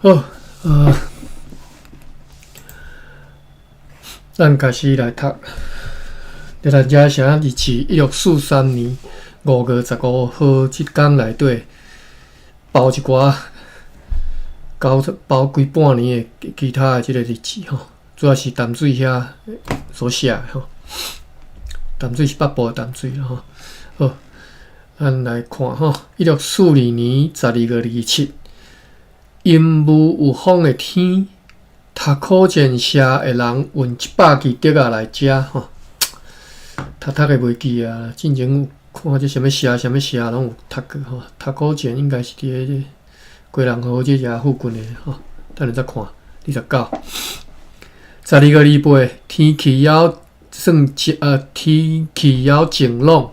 好，咱開始來讀。咱遮寫日期1643年5月15號，這工內底包一寡交包規半年的其他的這個日誌吼，主要是淡水遐所寫的吼。淡水是北部的淡水啦吼。好，咱來看吼，1642年12月27。陰霧有風的天，塔可前社的人運100支竹仔來遮吼，讀讀會袂記啊。進前有看這啥物社、啥物社攏有讀過吼。塔可前應該是佇咧這基隆河這遮附近的吼。等下再看，29，12月28，天氣猶算天氣猶晴朗。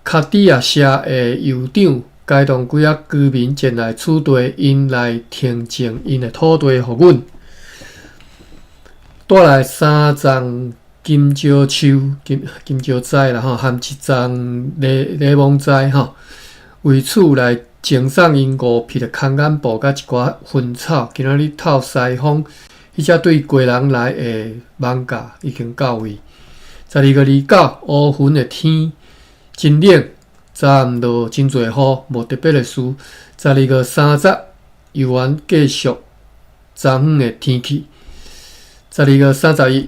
卡地亞社的酋長。偕同幾仔居民前來此地，𪜶來呈贈𪜶的土地予阮，帶來三叢金蕉樹、金蕉栽啦吼，含一叢檸檬栽吼，為此來贈送𪜶5匹的空眼布佮一寡薰草。今仔日透西風，彼隻對基隆來的艋舺已經到位。12月29，烏雲的天，真冷。昨暗落真濟雨，無特別的事。12月30，猶原繼續昨昏的天氣。12月31，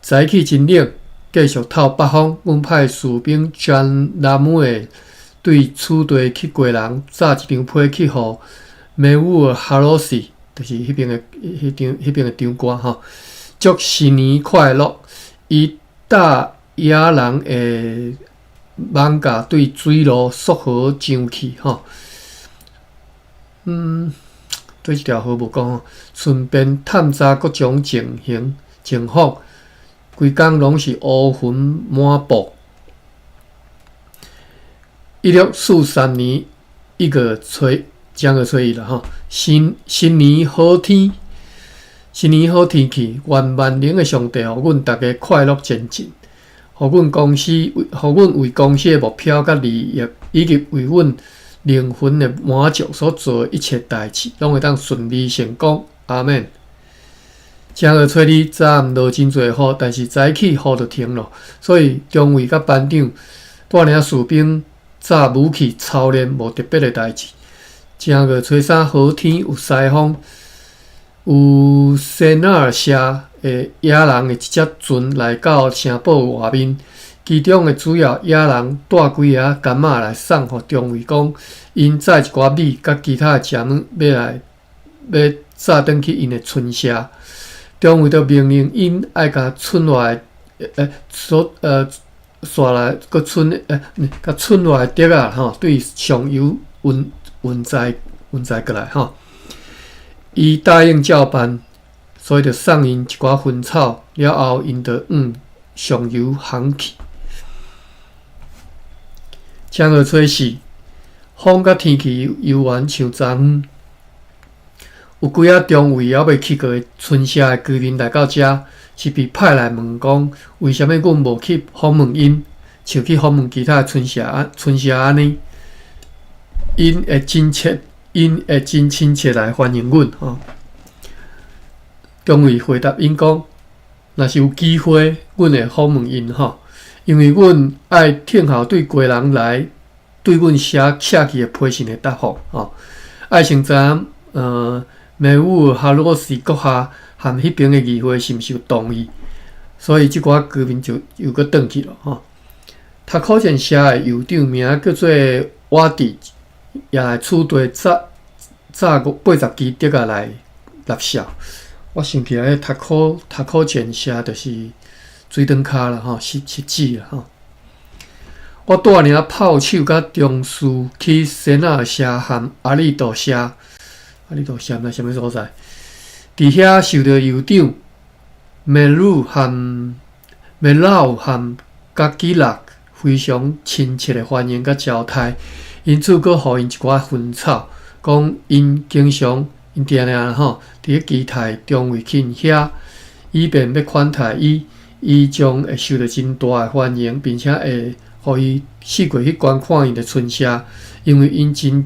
早起真冷，繼續透北風。阮派士兵將拉姆的對此地去基隆，紮一張批去予梅烏爾哈羅西，就是彼邊的彼張彼邊的長官吼。祝新年快樂！伊搭野人的艋舺對水路溯河上去吼，對這條河無講吼，順便探查各種情形情況，規工攏是烏雲滿布。1643年1月初，正月初一啦吼，新年好天，新年好天氣，願萬能的上帝予阮逐家快樂前進。予阮公司，予阮為公司的目標佮利益，以及為阮靈魂的滿足所做的一切代誌，攏會當順利成功。阿們。正月初二，昨暗落真濟雨，但是早起雨就停了，所以中尉佮班長帶領士兵紮武器操練，無特別的代誌。正月初三，好天有西風，有西納爾社的野人的一隻船來到城堡外面，其中的主要野人帶幾个柑仔來送予中尉，講𪜶載一寡米佮其他的食物欲來欲載轉去𪜶的村社。中尉就命令𪜶愛共村外所紲來閣村共村外的竹仔吼，對上游運載運載過來吼。伊答應照辦。所以就送𪜶一寡薰草，了後𪜶就往上游航去。正月初四，風佮天氣猶原像昨昏。有幾仔中尉猶未去過的村社的居民來到遮，是被派來問講，為啥物阮無去訪問𪜶，像去訪問其他的村社按呢？𪜶會真親切來歡迎阮吼。中尉回答𪜶講：若是有機會，阮會訪問𪜶吼，因為阮愛聽候對基隆來對阮寫去的批信的答覆吼。愛先知影，梅烏爾哈羅斯閣下和彼邊的議會是毋是有同意，所以這寡居民就又閣轉去了吼。塔可前社的酋長名叫做瓦迪，也來此地紮80支竹仔來納數。我想起來，塔可前社就是水轉跤啦，吼，實子啦，吼。我帶領炮手佮中士去西納社和阿里多社，阿里多社毋知啥物所在。佇遐受著酋長梅魯和加基拉非常親切的歡迎佮招待，因此閣予𪜶一寡薰草，講𪜶經常。𪜶定定吼，佇咧期待中尉去𪜶遐，以便欲款待伊，伊將會受著真大的歡迎，並且會予伊四界去觀看𪜶的村社，因為𪜶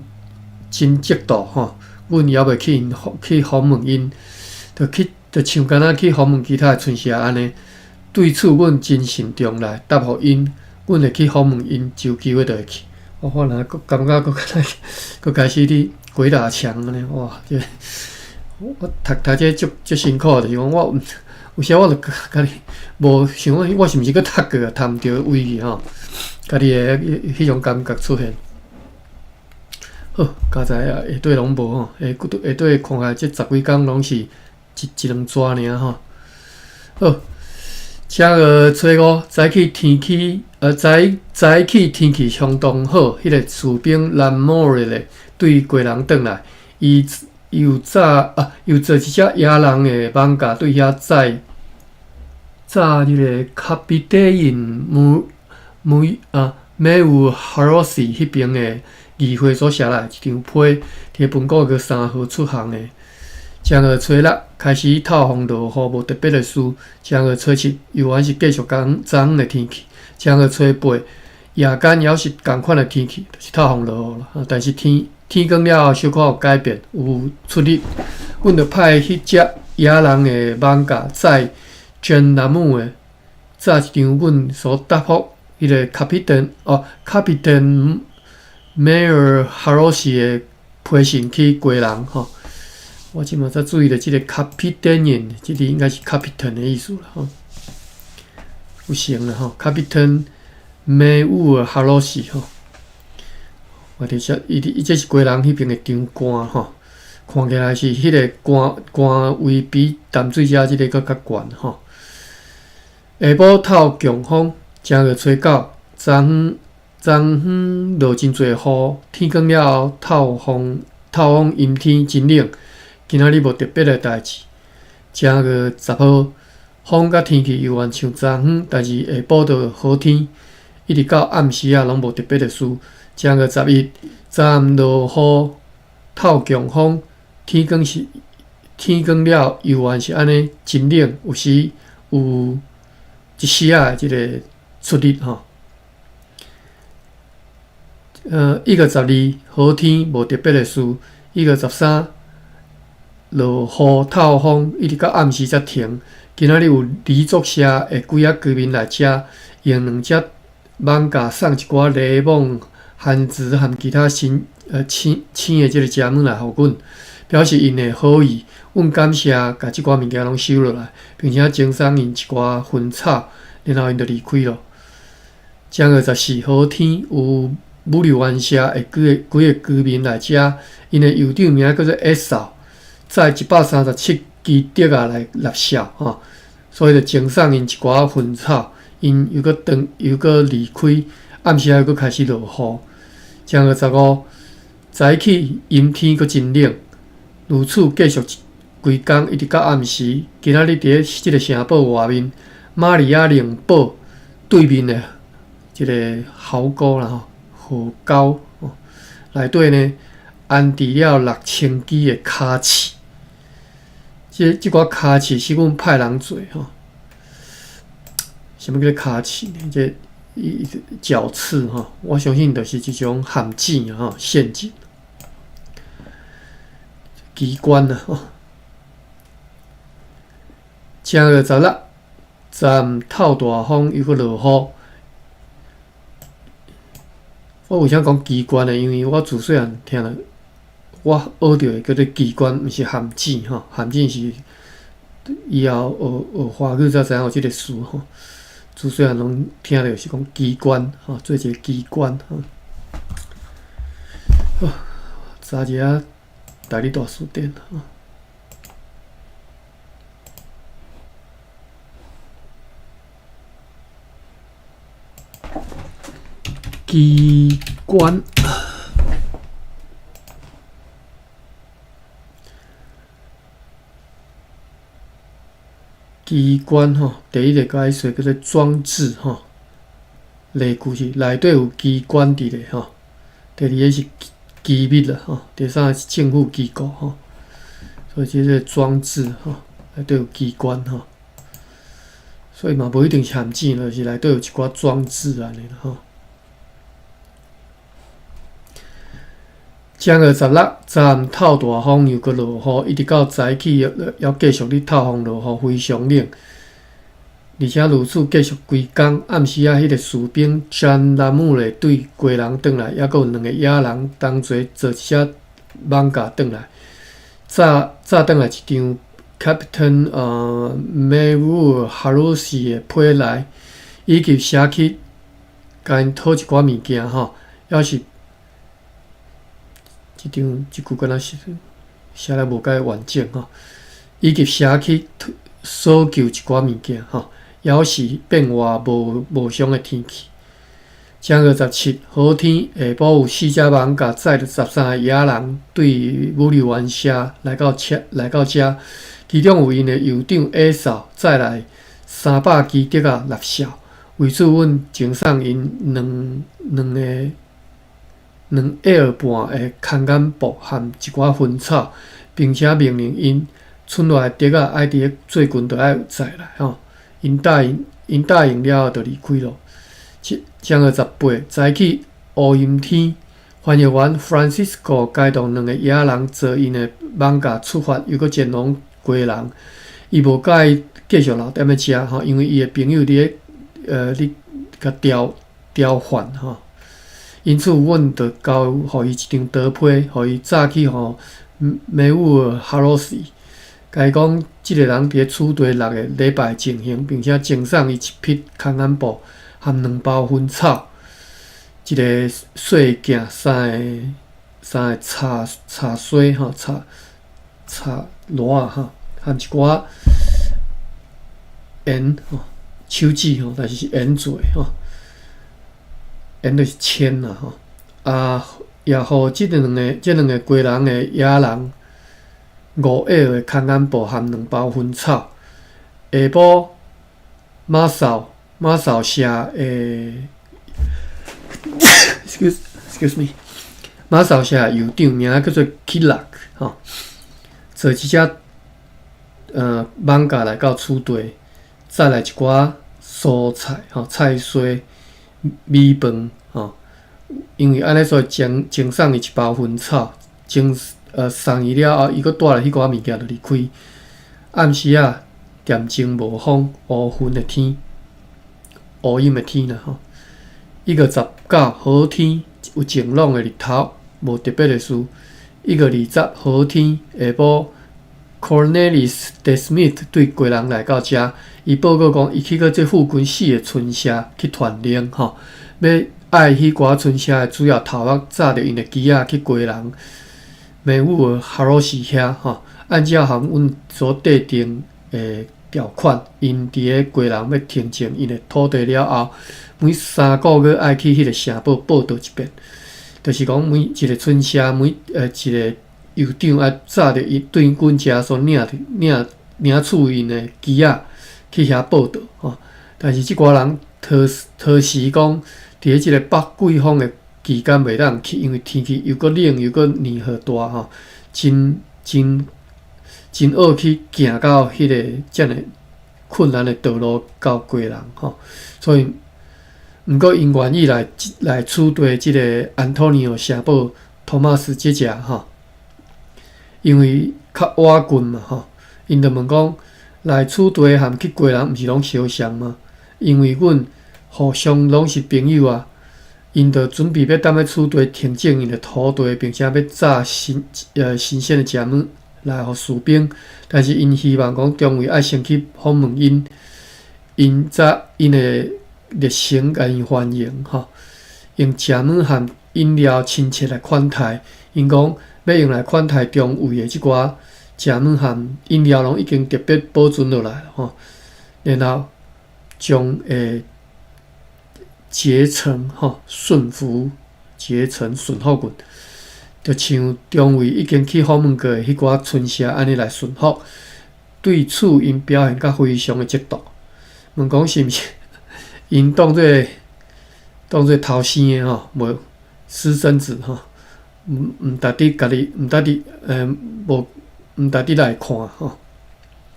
真嫉妒吼，阮猶未去𪜶去訪問𪜶，就去就像敢若去訪問其他的村社按呢。對此，阮真慎重來答覆𪜶，阮會去訪問𪜶，就機會就會去。我反而閣感覺閣敢若閣開始佇鬼打牆按呢，哇！這我讀讀這足足辛苦，就是講我有時我就家己無想講，我是毋是閣讀過啊？讀毋著位去吼，家己的彼種感覺出現。好，佳哉啊，下底攏無吼，下下底看起來這十幾工攏是一一兩逝爾吼。好，正月初五早起天氣，早早起天氣相當好，彼個士兵蘭莫瑞咧對基隆轉來，伊又早啊，又坐一隻野人的艋舺對遐載載彼個卡比底因姆姆啊，梅烏哈羅斯彼邊的議會所寫來一張批，佇文古閣三號出航的。正月初六開始透風落雨，無特別的事。正月初七猶原是繼續講早昏的天氣。正月初八夜間猶是仝款的天氣，就是透風落雨啦。但是天天光了後，小可有改變，有出入。阮就派彼隻野人的艋舺載全南姆的，載一張阮所答覆彼個卡比登哦，卡比登梅爾哈羅斯的批信去基隆吼。我這馬才注意著這個卡比登因，這個應該是 captain 的意思啦吼。有成啦吼，卡比登梅烏爾哈羅斯吼。我佇遮，伊伊這是基隆彼邊的長官吼，看起來是彼個官官位比淡水遮這個閣較懸吼。下晡透強風，正月初九，昨昏昨昏落真濟雨，天光了後透風透風陰天真冷。今仔日無特別的代誌。正月十號，風佮天氣猶原像昨昏，但是下晡就好天，一直到暗時仔攏無特別的事。正月十一，昨暗落雨，透強風，天光是天光了，猶原是按呢，真冷，有時有一絲仔的這個出入吼。一月十二，好天，無特別的事。一月十三，落雨透風，一直到暗時才停。今仔日有理作社的幾仔居民來遮，用兩隻艋舺送一寡檸檬、番薯和其他新青青的這個食物來予阮，表示𪜶的好意。阮感謝，共這寡物件攏收落來，並且贈送𪜶一寡薰草，然後𪜶就離開囉。正月十四，好天，有物流園社的幾個幾個居民來遮，𪜶的酋長名叫做艾掃，載137支竹仔來垃圾吼，所以就贈送𪜶一寡薰草，𪜶又閣轉又閣離開，暗時仔又閣開始落雨。正月十五，早起陰天閣真冷，如此繼續規工，一直到暗時。今仔日佇咧這個城堡外面，瑪利亞寧堡對面的這個壕溝啦吼，河溝內底呢安置了6000支的跤刺。這這寡跤刺是阮派人做吼。啥物叫做跤刺呢？這伊腳刺吼，我相信就是這種陷阱吼，陷阱機關啊吼。正月十六，昨暗透大風，又閣落雨。我為啥講機關呢？因為我自細漢聽著，我學著的叫做機關，毋是陷阱吼。陷阱是以後學學華語才知影有這個詞吼。自細漢攏聽著是講機關吼，做一個機關吼。好，查一下台語大辭典吼。機關，機關吼，第一個解釋叫做裝置吼，例句是內底有機關佇咧吼。第二個是機密啦吼，第三個是政府機構吼，所以這個裝置吼，內底有機關吼，所以嘛無一定是陷阱，就是內底有一寡裝置按呢啦吼。正月16早暗透大風，又閣落雨，一直到早起，猶繼續咧透風落雨，非常冷。而且如此繼續規工。暗時仔，彼個士兵詹拉姆雷對基隆轉來，猶閣有兩个野人同齊坐一隻艋舺轉來。早早轉來一張 Captain 梅烏哈魯斯的批來，以及寫去共𪜶討一寡物件吼，猶是這張這句敢若是寫得無介完整吼，以及寫去索求一寡物件吼。猶是變化無常的天氣。正月17，好天，下晡有四隻艋舺載著13个野人對武陵灣社來到遮，其中有𪜶的酋長阿掃載來300支竹仔獵哨。為此，阮贈送𪜶兩個2埃爾半的空眼布和一寡薰草，並且命令𪜶剩落來竹仔愛佇最近就愛載來吼。𪜶答應了後，就離開咯。正月18，早起烏陰天，翻譯員 Francisco 偕同兩个野人坐𪜶的艋舺出發，猶閣前往基隆。伊無佮意繼續留踮咧遮吼，因為伊的朋友佇咧咧共刁煩吼。因此，阮就交予伊一張刀批，予伊早去予梅烏爾哈羅斯，共伊講，這个人佇咧此地6个禮拜情形，並且贈送伊一匹空眼布含兩包薰草，一个細鏡，三个插梳吼，插插螺仔吼，含一寡鹽吼，手指吼，但是是鹽做的吼，鹽就是鉛啦吼。啊，也予這兩個基隆的野人5埃爾的空眼布含兩包薰草。下晡馬紹社的，excuse me，馬紹社的酋長名叫做基拉吼，坐一隻艋舺來到此地，載來一寡蔬菜吼，菜蔬、米飯吼。因為按呢，所以贈送伊一包薰草，贈送伊了後，伊閣帶來彼寡物件就離開。暗時仔恬靜無風，烏雲的天，烏陰的天啦吼。1月19，好天，有晴朗的日頭，無特別的事。1月20，好天，下晡，Cornelis de Smith 對基隆來到遮，伊報告講，伊去過這附近四个村社去傳令吼，欲愛彼寡村社的主要頭目紮著𪜶的旗仔去基隆梅烏爾哈羅斯遐吼，按照含阮所制定的條款，𪜶佇咧基隆欲平整𪜶的土地了後，每3個月愛去彼个城堡報到一遍，就是講每一個村社每一个酋長愛紮著伊對阮遮所領取𪜶的旗仔去遐報到吼。但是這寡人拖時講，佇咧這个北季風的期間袂當去，因為天氣又閣冷又閣年雨大吼，真真真惡去行到彼个遮爾困難的道路到基隆吼，所以毋過𪜶願意來此地這个安東尼奧城堡托馬斯這隻吼，因為較倚近嘛吼，𪜶就問講來此地和去基隆毋是攏相像嗎？因為阮互相攏是朋友啊，𪜶就準備欲踮咧此地平整𪜶的土地，並且欲紮新鮮的食物來予士兵。但是𪜶希望講中尉愛先去訪問𪜶，𪜶才𪜶會熱誠共𪜶歡迎吼，用食物和飲料親切來款待。𪜶講欲用來款待中尉的這寡食物和飲料，攏已經特別保存落來吼，然後將會結成吼順服，結成順服阮，就像中尉已經去訪問過的彼寡村社按呢來順服。對此，𪜶表現甲非常的嫉妒。問講是毋是𪜶當做頭生的吼，無私生子吼，毋值得家己，毋值得無毋值得來看吼，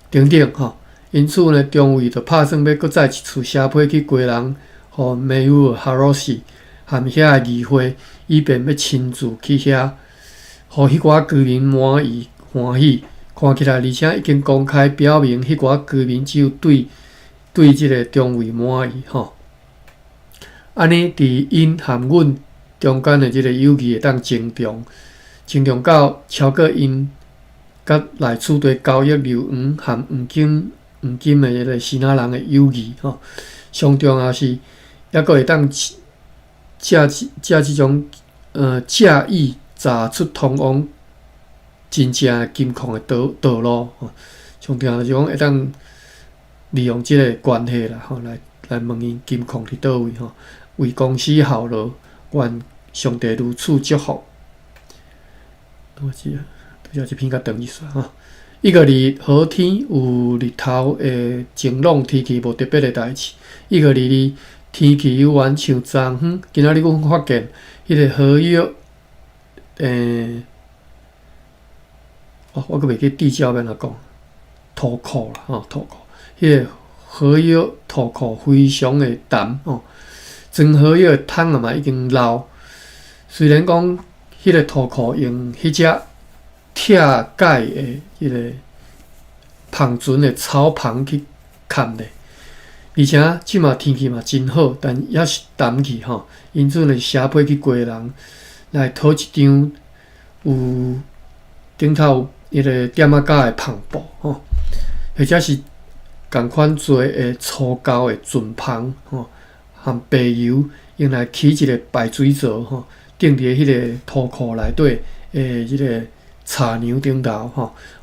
等等吼。因此呢，中尉就拍算欲閣再一次寫批去基隆，予梅烏爾哈羅斯和遐个議會，以便欲親自去遐。予彼寡居民滿意歡喜。看起來，而且已經公開表明，彼寡居民只有對對這个中尉滿意吼。按呢，佇𪜶和阮中間的這个友誼會當增長，增長到超過𪜶佮來此地交易牛黃和黃金、黃金的彼个支那人的友誼吼。上重要是，猶閣會當藉藉這種藉以鑿出通往真正的金礦的道道路吼。上重要是講會當利用這个關係啦吼，來來問𪜶金礦佇佗位吼，為公司效勞，願上帝如此祝福。我知啊，拄才這篇較長一絲吼。1月2日好天，有日頭的晴朗天氣，無特別的代誌。1月22日天氣猶原像昨昏，今仔日阮發現彼个合約，哦，我閣袂記地窖欲按怎講，塗庫啦吼，塗庫，彼个荷葉塗庫非常的澹吼，裝荷葉的桶仔嘛已經漏。雖然講彼个塗庫用彼隻拆解的彼个帆船的草棚去崁咧，而且這馬天氣嘛真好，但猶是澹去吼，因此呢寫批去基隆來討一張有頂頭有彼个點仔膠的帆布吼，或者是仝款做的粗膠的船帆吼，和白油用來起一个排水槽吼，釘佇彼个塗庫內底的這个柴娘頂頭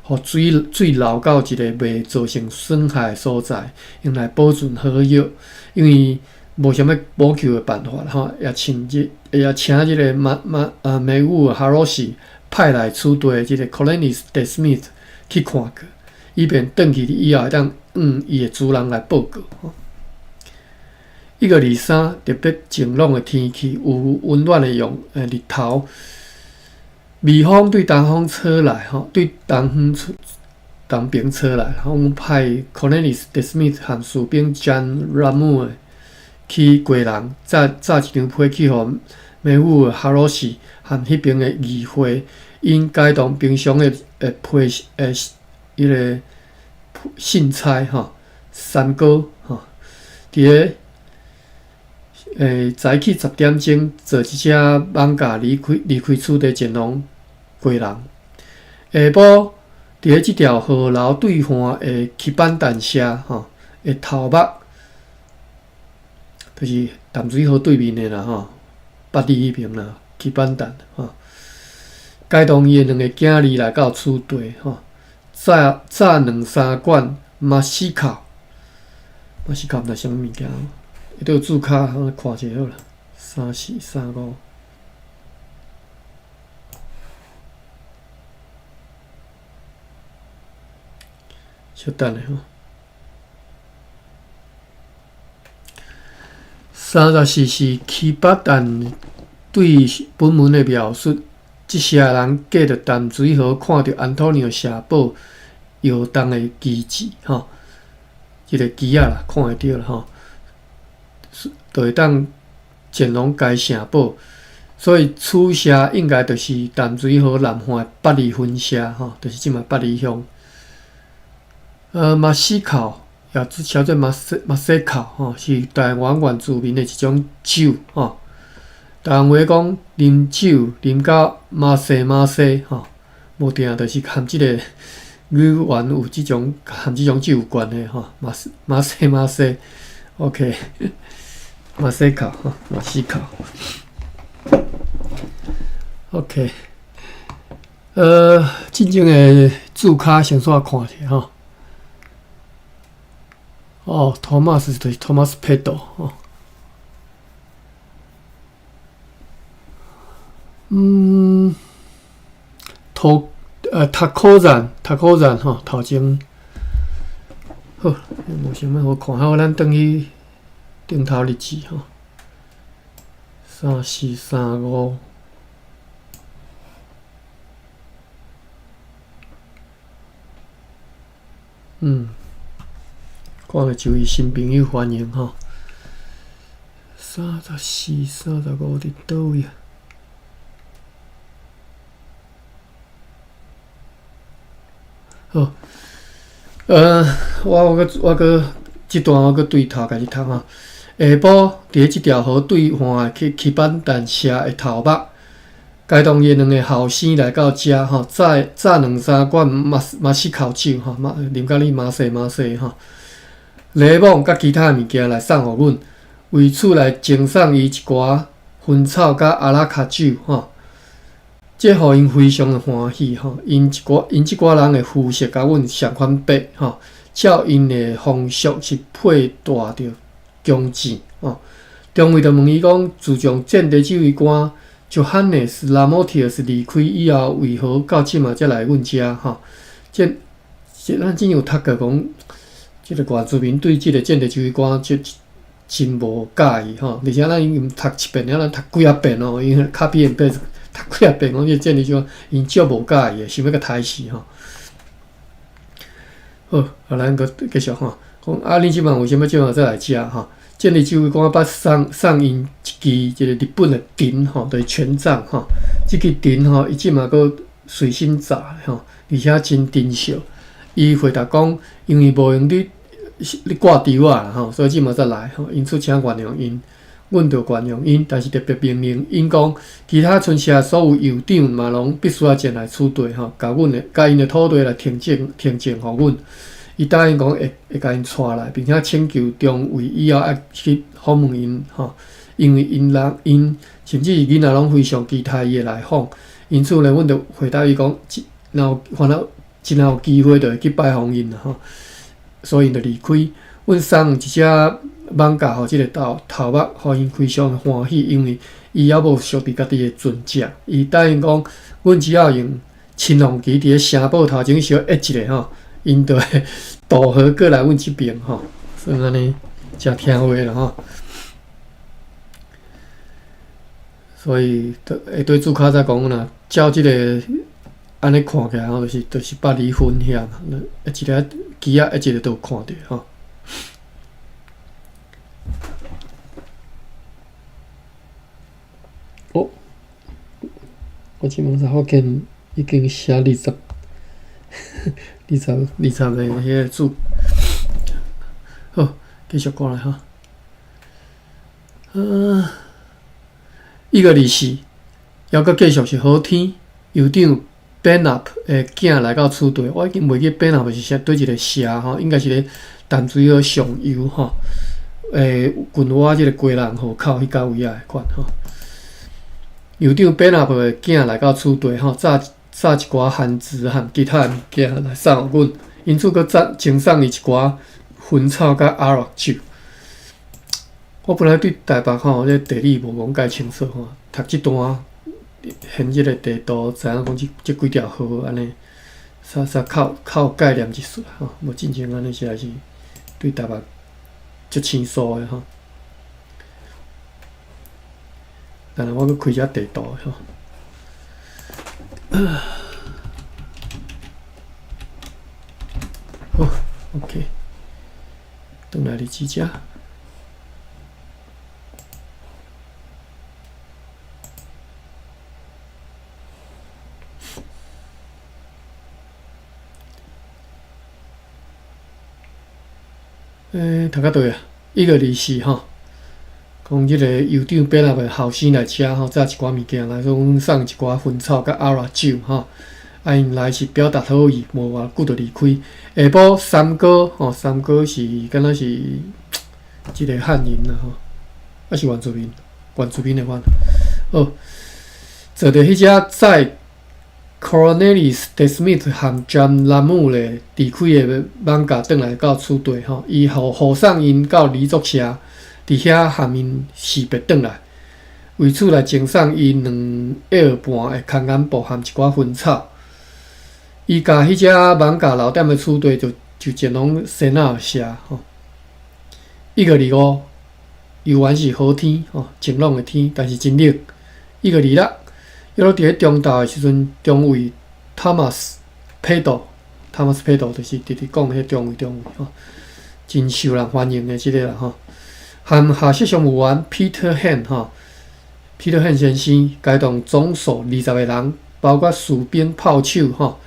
吼，予水水流到一个袂造成損害的所在，用來保存荷葉，因為無啥物補救的辦法吼，也請這也請這个馬馬啊梅烏哈羅西派來此地的這个 Colonist Smith 去看過，以便轉去以後會當向伊的主人來報告。1月23，特別晴朗的天氣，有溫暖的陽日頭。微風對東方吹來，吼，對東方吹，東邊吹來，阮派 Cornelis de Smith 和士兵 John Ramu 去基隆，紮紮一張批去予梅烏哈羅西和彼邊的議會，𪜶改動平常的的批的彼个信差吼，三哥吼，佇咧早起10點鐘，坐一隻艋舺離開離開此地前往基隆。下晡，佇咧這條河流對岸的起板蛋社吼的頭目，就是淡水河對面的啦吼，八里彼邊啦，起板蛋吼。偕同伊的兩个囝兒來到此地吼，紮紮兩三罐馬斯卡，馬斯卡毋知啥物物件。伊都有註卡，我看一下好啦。三四三五，小等下吼。34是起巴旦對本文的描述，這些人隔著淡水河看著安東尼奧城堡搖動的旗幟，吼，這个旗仔啦，看會著啦，吼。就會當前往該城堡，所以此社應該就是淡水河南岸的八里分社，吼，就是這馬八里鄉。馬斯考也寫做馬西馬西考，吼，是台灣原住民的一種酒，吼。台灣話講啉酒啉到馬西馬西，吼，無定就是含這個語言有這種含這種酒有關係，吼，馬西馬西馬西，OK。馬西卡，吼，馬西卡。OK，進前的註卡先煞看一下吼。哦，托馬斯就是 Thomas Peto 吼。塗讀考站，讀考站吼，頭前。好，無啥物好看，好，咱轉去。頂頭日誌吼，三四三五，看著一位新朋友歡迎吼，34、35佇佗位啊？好，我閣這段我閣對頭開始讀吼。下晡佇咧這條河對岸的去起板蛋社的頭目，偕同伊兩个後生來到遮吼，載載兩三罐馬斯口酒吼，啉甲你麻勢麻勢吼。禮帽佮其他物件來送予阮，為此來贈送伊一寡薰草佮阿拉卡酒吼。這予𪜶非常的歡喜吼，𪜶這寡人的膚色佮阮相款白吼，照𪜶的風俗是佩戴著弓箭吼。中尉就問伊講，自從戰地指揮官約翰內斯拉莫提爾斯離開以後，為何到這馬才來阮遮吼？這咱之前有讀過講，這个原住民對這个戰地指揮官這真無佮意吼，而且咱已經讀一遍了，咱讀幾仔遍哦，因為 copy and paste 讀幾仔遍，講這戰地指揮官𪜶足無佮意的，想欲共刣死吼。好，啊，咱閣繼續吼，講啊，恁這擺為啥物這馬才來遮吼？戰地指揮官捌送𪜶一支這个日本的藤吼，就是權杖吼，這支藤吼，伊這馬閣隨身紮吼，而且真珍惜。伊回答講，因為無閒咧掛豬仔啦吼，所以這馬才來吼，因此請原諒𪜶，阮就原諒𪜶，但是特別命令𪜶講，其他村社所有酋長嘛攏必須愛前來此地吼，共𪜶的土地來呈證呈證予阮。伊答應講會共𪜶帶來，並且請求中尉以後愛去訪問𪜶吼，因為𪜶人𪜶甚至是囡仔攏非常期待伊的來訪。因此呢，阮就回答伊講，若有凡若真有機會，就會去拜訪𪜶啦吼。所以𪜶就離開。阮送一隻艋舺予這个頭目，予𪜶非常歡喜，因為伊猶無屬佇家己的船隻。伊答應講，阮只要用青龍旗佇咧城堡頭前小挹一下吼，𪜶就會渡河過來阮這邊吼。所以按呢，誠聽話啦吼。所以，會對主較早講啦，照這个按呢看起來吼，就是巴黎分遐嘛，一个旗仔，一个都有看著吼。哦，我這擺才發現已經寫20個彼个字。好，繼續過來吼。1月24，猶閣繼續是好天，酋長 Benap 的囝來到此地，我已經袂記 Benap 是啥，佗一个社吼，應該是咧淡水河上游吼，近倚這个基隆河口彼角位仔的款吼。酋長 Benap 的囝來到此地吼，載一寡番薯和其他的物件來送予阮，因此閣贈送伊一寡薰草佮阿拉酒。我本來對台北吼，這地理無講介清楚吼，讀這段現這个地圖，知影講這幾條河按呢，煞較有概念一絲吼，無進前按呢實在是對台北足生疏的吼。等下我閣開這地圖吼。好，OK，轉來日子遮。讀到佗啊？1月24吼，講這个酋長伯納的後生來遮吼，載一寡物件來，阮送一寡薰草佮阿拉酒吼。啊，𪜶來是表達好意，無偌久就離開。下晡三哥吼，三哥是敢若是這个漢人啦吼，抑是原住民，原住民的款。好，坐佇彼隻載 Cornelis de Smith 和 John 蘭姆的離開的艋舺轉來到此地吼，伊護送𪜶到黎族社，佇遐和𪜶士別轉來，為此來贈送伊2厄半的空眼布和一寡薰草。伊共彼隻艋舺老店的此地就前往西納社吼。1月25，猶原是好天吼，晴朗的天，但是真冷。1月26，約佇咧中晝的時陣，中尉 Thomas Pedro，Thomas Pedro 就是直直講彼中尉吼，真受人歡迎的這个啦吼。和下設上務員 Peter Han 吼，Peter Han 先生，偕同總數20个人，包括士兵、炮手吼，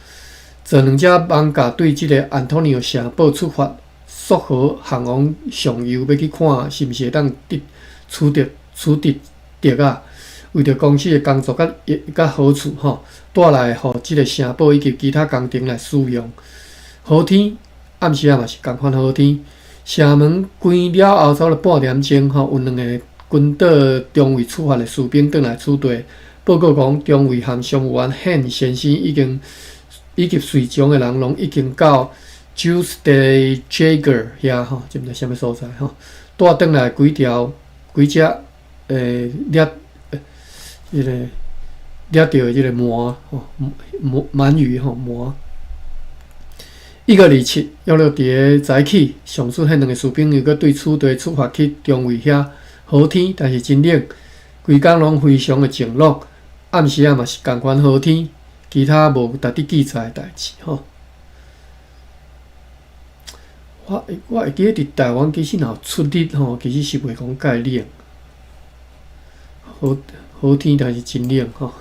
坐兩隻艋舺對這个安東尼奧城堡出發，溯河行往上游，欲去看是毋是會當得取得取得竹仔，為著公司的工作佮佮好處吼，帶來予這个城堡以及其他工程來使用。好天，暗時仔嘛是仝款好天。城門關了後，差不多半點鐘吼，有兩个軍隊中尉出發的士兵轉來此地，報告講中尉和商務員漢先生已經以及隨從的人攏已經到 Jules de Jager 遐吼，這毋知啥物所在吼，帶轉來幾條幾隻掠彼个掠著的這个鰻吼，鰻鰻魚吼鰻。1月27，約略佇个早起，上述彼兩个士兵又閣對此地出發去中尉遐。好天，但是真冷，規工攏非常的晴朗。暗時仔嘛是仝款好天，其他無值得記載的代誌吼。我會記得佇台灣其實若有出日吼，其實是袂講蓋冷。好好天，但是真冷吼。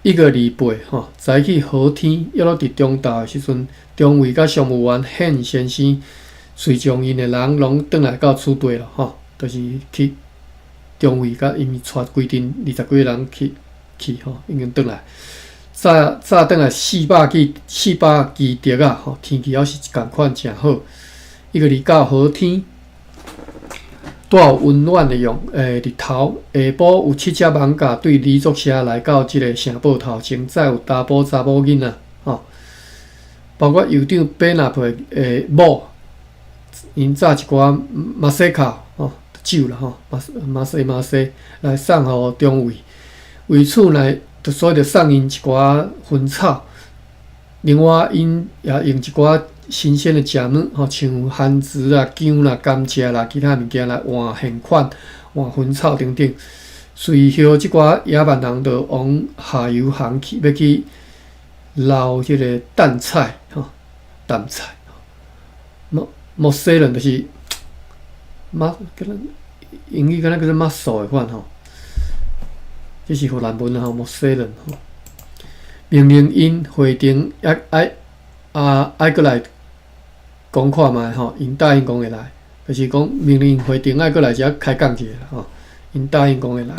1月28吼，早起好天，約落佇中晝的時陣，中尉佮商務員漢先生隨從𪜶的人攏轉來到此地咯吼，就是去中尉佮𪜶帶規陣二十幾個人去去吼，已經轉來。早早轉來400支竹仔吼，天氣猶是仝款誠好。1月29好天，帶有溫暖的陽日頭。下晡有七隻艋舺對李作社來到這个城堡頭前，載有查埔查某囡仔吼，包括酋長貝納普的某，𪜶載一寡馬西卡吼酒啦吼，馬馬西馬西來送予中尉。為此呢，就所以就送𪜶一寡薰草。另外，𪜶也用一寡新鮮的食物，吼，像番薯啦、薑啦、甘蔗啦，其他物件來換現款、換薰草等等。隨後，這寡野蠻人就往下游行去，欲去撈這个淡菜，吼，淡菜。墨西人就是馬，敢若英語敢若叫做 mussel 的款吼，這是荷蘭文吼，墨西人吼。命令𪜶回程，愛愛啊愛閣來講看覓吼，𪜶答應講會來，就是講命令回程愛閣來遮開講一下吼，𪜶答應講會來。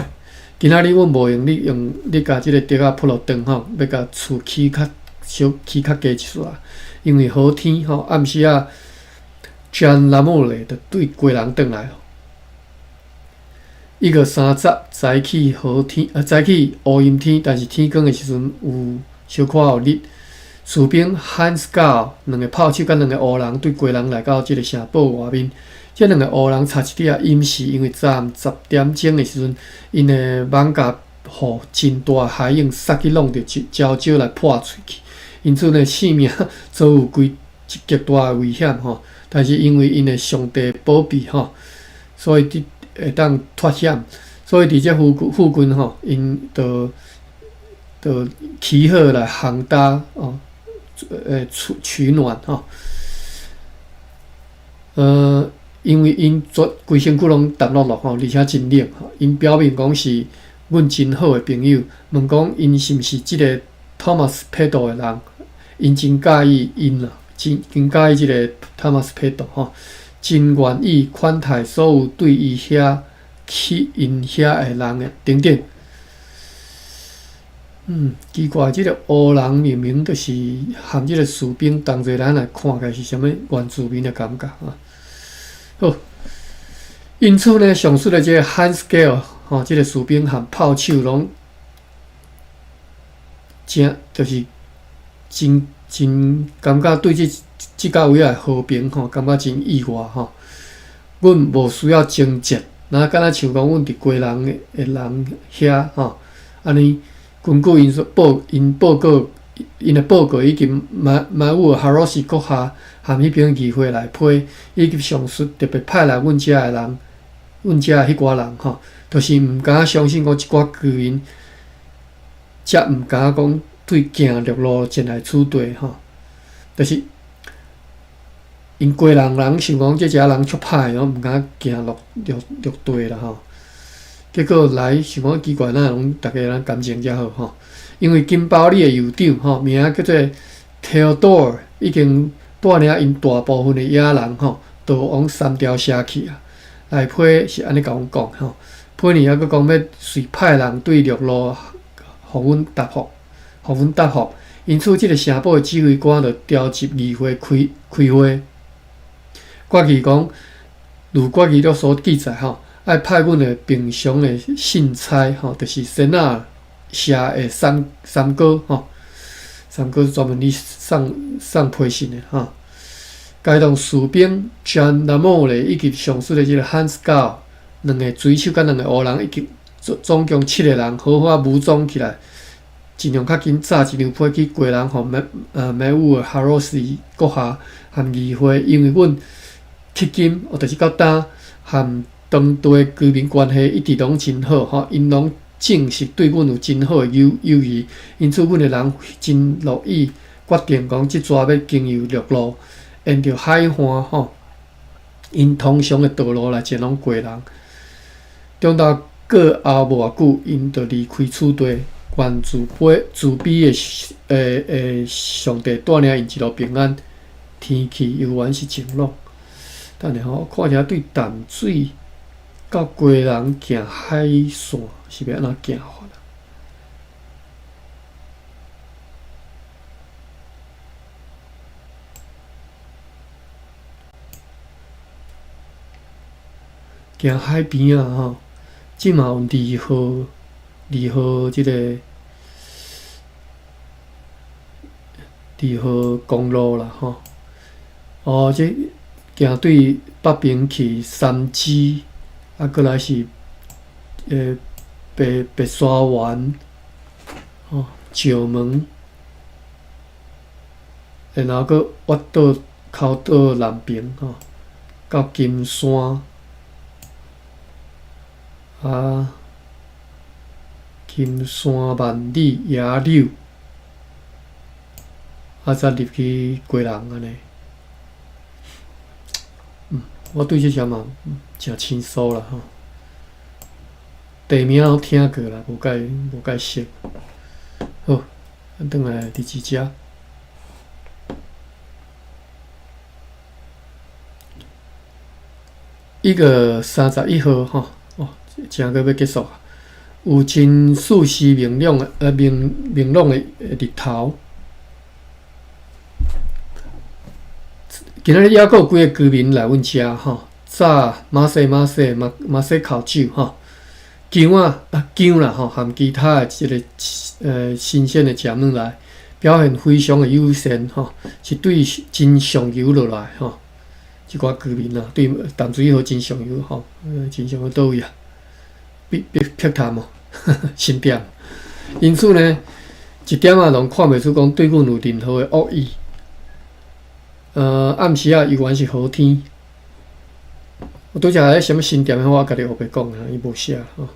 今仔日阮無閒，你用你共這个竹仔鋪落斷吼，欲共厝起較小起較低一絲，因為好天吼，暗時仔 John Lamole 就對家人轉來。1月30，早起好天，啊早起烏陰天，但是天光的時陣有小可有日。士兵漢斯高兩个炮手佮兩个烏人對家人來到這个城堡外面。這兩个烏人插一滴仔隱士，因為昨暗10點鐘的時陣，𪜶的艋舺予真大海湧殺去弄著礁石來破碎去，因此呢，性命遭有規極大的危險吼。但是因為𪜶的上帝保庇吼，所以佇會當脫險。所以佇這附附近吼，𪜶就就起火來烘焦哦，取取暖吼。因為𪜶全規身軀攏澹漉漉吼，而且真冷吼。𪜶表明講是阮真好的朋友，問講𪜶是毋是這个 Thomas Peto 的人，𪜶真佮意𪜶啦，真真佮意這个 Thomas Peto 吼，真願意款待所有對伊遐去𪜶遐的人的等等。奇怪，這个烏人明明就是和這个士兵同齊咱來看起來是啥物原住民的感覺啊？好，因此呢，上述的這个 Hans Gale 吼，這个士兵和炮手攏誠就是真真感覺對這這到位的和平吼，感覺真意外吼。阮無需要爭戰，若敢若像講阮佇基隆的人遐吼，按呢根據𪜶所報𪜶報告，𪜶的報告以及馬馬武哈羅斯閣下和彼邊議會內批，以及上述特別派來阮遮的人，阮遮的彼寡人吼，就是毋敢相信講這寡居民，才毋敢講對行陸路前來此地吼，就是𪜶基隆人想講這遮人足歹，攏毋敢行陸陸陸地啦吼。結果來想講奇怪，哪會攏逐家人感情遮好吼？因為金包里的酋長吼，名叫做 Theodore，已經帶領𪜶大部分的野人吼，逃往三條城去啊。內批是按呢共阮講吼，批呢猶閣講欲隨派人對陸路予阮答覆，予阮答覆。因此，這个城堡的指揮官就召集議會開開會，決議講，如決議錄所記載吼，愛派阮的平常的信差吼，就是先仔社的三三哥吼，三哥專門咧送送批信的吼，偕同士兵 Jean Lamolle 以及上述的這个 Hans Gao 兩个水手佮兩个烏人，以及總總共七个人，好好武裝起來。盡量較緊紮一張批去基隆，予梅梅烏爾哈羅斯閣下和議會，因為阮迄今，哦，就是到今和當地居民關係一直攏真好，吼，𪜶攏證實對阮有真好的友友誼，因此阮的人真樂意決定講，這逝欲經由陸路，沿著海岸，吼，𪜶通常的道路來前往基隆。中晝過後無偌久，𪜶就離開此地。願慈悲慈悲的欸欸上帝帶領𪜶一路平安。天氣猶原是晴朗。等下吼，我看一下對淡水到基隆行海線是欲按怎行法啊？行海邊仔吼，這嘛有二號。二號這个二號公路啦，吼！哦，這行對北爿去三芝，啊，閣來是白白沙灣，吼，石門，然後閣越倒口島南爿，吼，到金山，啊。金山萬里野柳，啊，才入去基隆按呢。嗯，我對這些嘛誠清楚啦吼。地名攏聽過啦，無介無介熟。好，咱轉來佇這遮。1月31號吼，哦，正閣欲結束啊。有真四時明朗的明明朗的日頭。今仔日猶閣有幾个居民來阮遮吼，早馬西馬西馬馬西烤酒吼，薑仔啊薑啦吼，含其他的這个新鮮的食物來，表現非常的友善吼，是對真上游落來吼，這寡居民啊，對淡水河真上游吼，真上游佗位啊？碧碧碧潭哦，新店。因此呢，一點仔攏看袂出講對阮有任何的惡意。暗時仔猶原是好天。我拄才咧啥物新店的，我家己烏白講啊，伊無寫吼。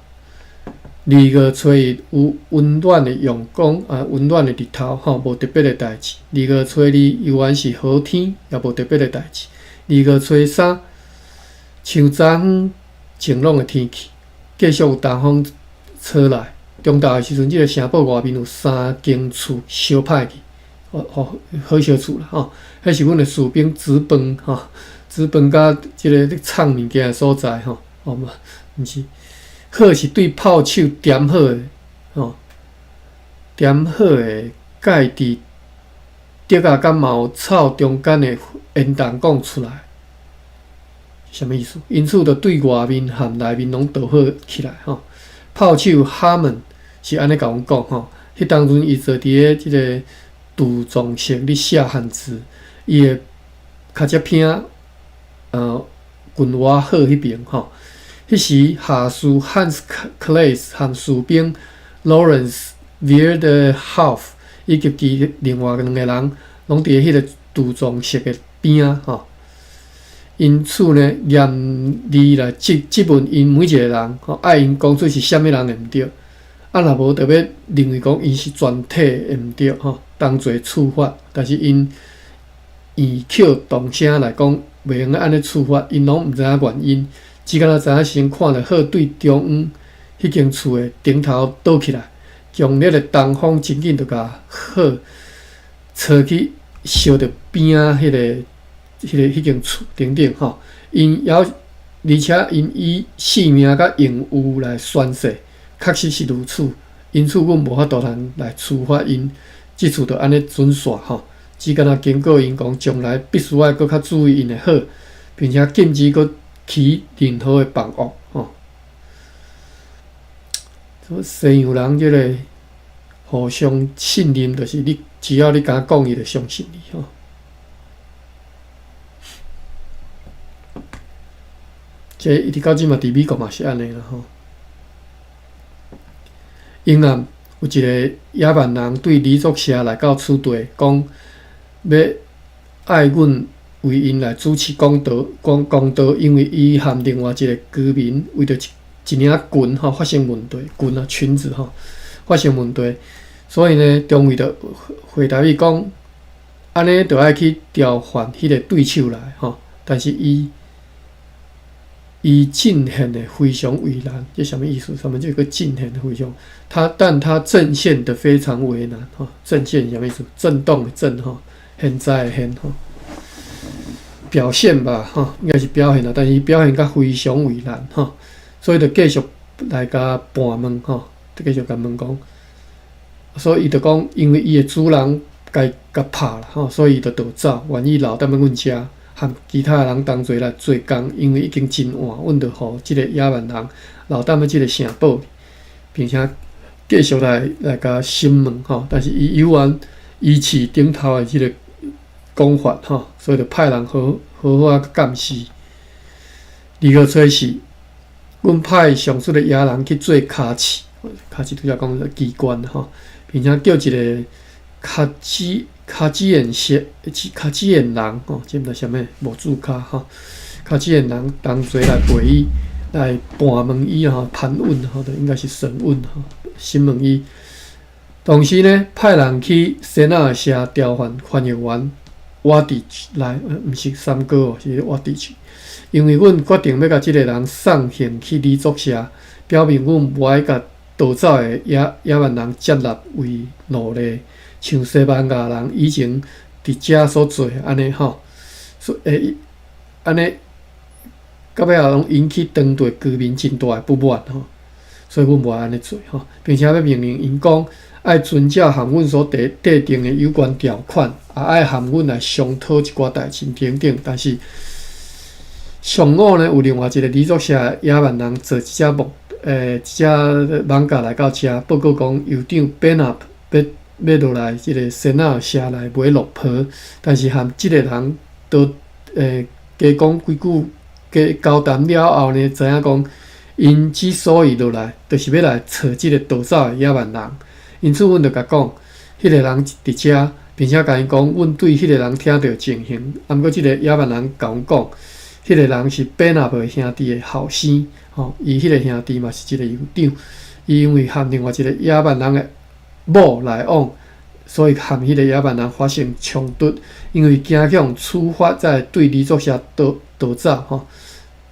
2月初一有溫暖的陽光啊，溫暖的日頭吼，無特別的代誌。2月初二猶原是好天，也無特別的代誌。2月初三，像昨昏晴朗的天氣。繼續有東風吹來，中晝的時陣，這个城堡外面有三間厝燒歹去，哦哦，火燒厝啦吼。彼是阮的士兵煮飯吼，煮飯佮這个咧藏物件的所在吼。哦嘛，毋是，火是對炮手點好的吼，點好的蓋佇竹仔佮茅草中間的煙筒講出來。啥物意思？因此，就對外面和內面攏導火起來吼。炮手哈門是按呢共阮講吼，彼當陣伊坐佇咧這个柱狀室咧寫漢字，伊的跤跡坪近瓦好彼爿吼。彼時下士 Hans Claes 和士兵 Lawrence Weerdehoff 以及其另外兩个人，攏佇咧彼个柱狀室的邊仔吼。因此呢，嚴厲來質質問𪜶每一个人，吼，愛𪜶講出是啥物人的毋對，啊，若無就欲認為講𪜶是全體的毋對，吼，同罪處罰。但是𪜶異口同聲來講，袂用得按呢處罰，𪜶攏毋知影原因，只敢若知影先看著好對中央彼間厝的頂頭倒起來，強烈的東風真緊就共火吹去燒著邊仔彼間厝等等吼。𪜶猶而且𪜶以性命佮榮譽來宣誓，確實是如此。因此，阮無法度通來處罰𪜶，這次就按呢準煞吼。只敢若警告𪜶講，將來必須愛閣較注意𪜶的好，並且禁止閣起任何的房屋吼。西洋人這个互相信任，就是你只要你共講，伊就相信你吼。這一直到這嘛，佇美國嘛是按呢啦吼。永暗有一个野蠻人對李作社來到此地，講欲愛阮為𪜶來主持公道，講公道，因為伊和另外一个居民為著一領裙吼發生問題，裙啊裙子吼發生問題，所以呢，中尉就回答伊講，按呢就愛去調換彼个對手來吼，但是伊。伊陣線的非常為難，這啥物意思？啥物叫做陣線的非常？他但他陣線的非常為難，吼，陣線啥物意思？震動的震，吼，現在的現，吼，表現吧，吼，應該是表現啦，但是伊表現甲非常為難，吼，所以就繼續來共盤問，吼，就繼續共問講，所以伊就講，因為伊的主人共共拍啦，吼，所以伊就逃走，願意留踮咧阮遮。和其他的人同齊來做工，因為已經真晚，阮就予這個野蠻人留踮咧這個城堡，並且繼續來來共審問吼。但是伊猶原維持頂頭的這个講法吼，所以就派人好好好仔監視。2月初四，阮派上述的野人去做跤刺，跤刺拄才講機關吼，並且叫一个跤趾。跤趾緣色，跤趾緣人吼，這毋知啥物，無注跤吼。跤趾緣人同齊來陪伊，來盤問伊吼，盤問吼，就應該是審問吼，審問伊。同時呢，派人去西納社調換翻譯員瓦迪來，毋是三哥哦，是瓦迪去。因為阮決定欲共這个人送行去李作社，表明阮無愛共逃走的野野蠻人接納為奴隸。像西班牙人以前佇遮所做按呢吼，所欸按呢，到尾仔攏引起當地居民真大的不滿吼，所以阮無愛按呢做吼，並且欲命令𪜶講愛遵照和阮所制制定的有關條款，也愛和阮來商討一寡代誌等等。但是上午呢，有另外一个李作社的野蠻人坐一隻木欸一隻艋舺來到遮，報告講酋長貝納欲。欲落來這个西納社來買鹿皮，但是和這个人都加講幾句，加交談了後呢，知影講𪜶之所以落來，就是欲來揣這个逃走的野蠻人。因此，阮就共講，彼个人佇遮，並且共伊講，阮對彼个人聽著情形。啊，毋過這个野蠻人共阮講，彼个人是貝納伯兄弟的後生，吼，伊彼个兄弟嘛是一个酋長，伊因為和另外一个野蠻人的某來往，所以和彼个野蠻人發生衝突，因為驚去予處罰，才會對李作社逃逃走吼，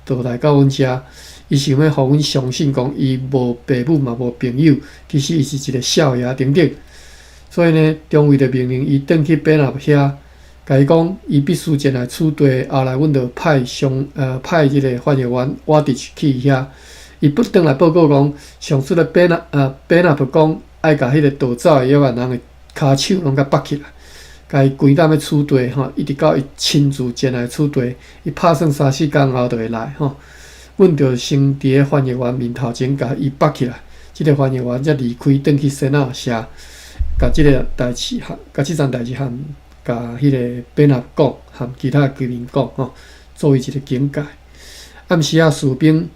就來到阮遮。伊想欲予阮相信講，伊無爸母嘛無朋友，其實伊是一个少爺等等。所以呢，中尉就命令伊轉去貝納遐，共伊講，伊必須前來此地。後來阮就派上派這个翻譯員瓦迪去遐，伊不轉來報告講，上次的貝納伯講。愛共彼个逃走的野蠻人的跤手攏共縛起來，共伊關踮咧此地吼，一直到伊親自前來此地，伊拍算三四工後就會來吼。阮就先佇咧翻譯員面頭前共伊縛起來，這个翻譯員才離開，轉去西納社，共這个代誌和共這樁代誌和共彼个貝納講，和其他居民講吼，作為一个警戒。暗時仔士兵。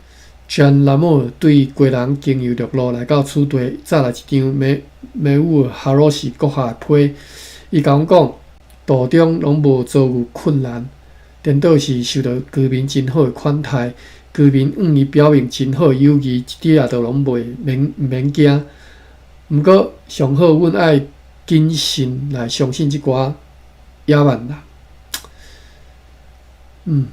全南姆對基隆經由陸路來到此地，載來一張梅梅烏爾哈羅士閣下的批。伊共阮講，途中攏無遭遇困難，顛倒是受到居民真好的款待，居民向伊表明真好的友誼，一點仔都攏袂免毋免驚。毋過上好，阮愛謹慎來相信這寡野蠻人。